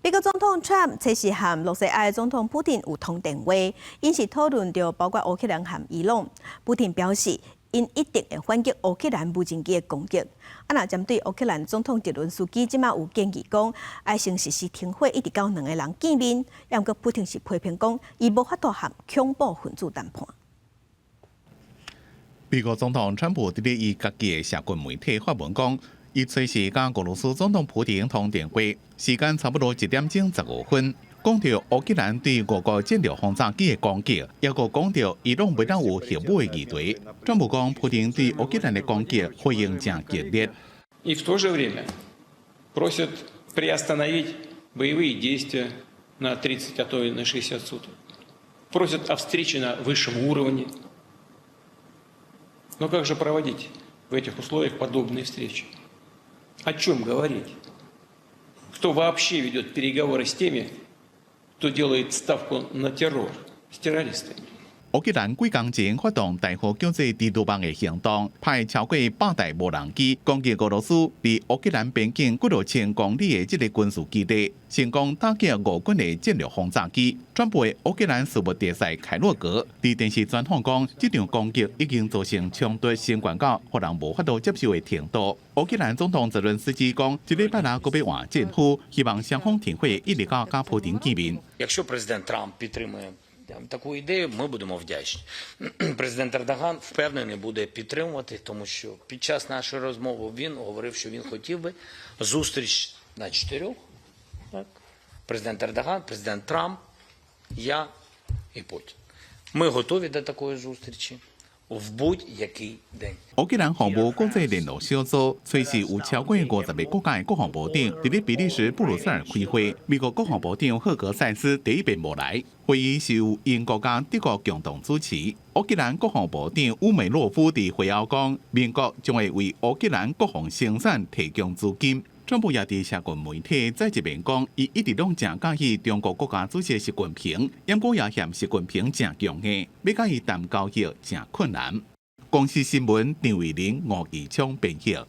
美國總統川普這時和羅西亞總統普廷有通電話，𪜶是討論著包括烏克蘭和伊朗。普廷表示，𪜶一定會反擊烏克蘭無人機的攻擊。啊，若針對烏克蘭總統澤倫斯基這馬有建議講，愛先實施停火，一直到兩个人見面。毋過普廷是批評講，伊無法度和恐怖分子談判。美國總統川普佇咧伊家己的社群媒體發文講，伊隨時佮俄羅斯總統普廷通電話，時間差不多1點鐘15分，講著烏克蘭對俄國戰略轟炸機的攻擊，猶閣講著伊朗袂當有核武的議題。川普講，普廷對烏克蘭的攻擊回應誠激烈。 И в то же время просят приостановить боевые действия на 30, а то и на 60 суток. Просят о встрече на высшем уровне. Но как же проводить в этих условиях подобные встречи? О чем говорить? Кто вообще ведет переговоры с теми, кто делает ставку на террор, с террористами? 烏克蘭幾工前發動代號叫做蜘蛛網的行動，派超過100台無人機攻擊俄羅斯佇烏克蘭邊境幾若千公里的這个軍事基地，成功打擊俄軍的戰略轟炸機。川普的烏克蘭事務特使凱洛格佇電視專訪講，這場攻擊已經造成衝突升懸到予人無法度接受的程度。烏克蘭總統澤倫斯基講，這禮拜六閣欲換戰俘，希望雙方停火，一直到佮普廷見面。 Якщо президент Трамп підтримує таку ідею, ми будемо вдячні. Президент Ердоган, впевнений, буде підтримувати, тому що під час нашої розмови він говорив, що він хотів би зустріч на чотирьох. Так? Президент Ердоган, президент Трамп, я і Путін. Ми готові до такої зустрічі в будь-який день. 烏克蘭防務國際聯絡小組隨時有超過50个國家的國防部長佇咧比利時布魯塞爾開會。美國國防部長赫格塞斯第一遍無來，會議是由英國佮德國共同主持。烏克蘭國防部長烏梅洛夫佇會後講，美國將會為烏克蘭國防生產提供資金。川普也佇社群媒體再一遍講，伊一直攏誠佮意中國國家主席習近平，毋過也嫌習近平誠強硬，欲佮伊談交易誠困難。公視新聞張偉玲、吳義昌編譯。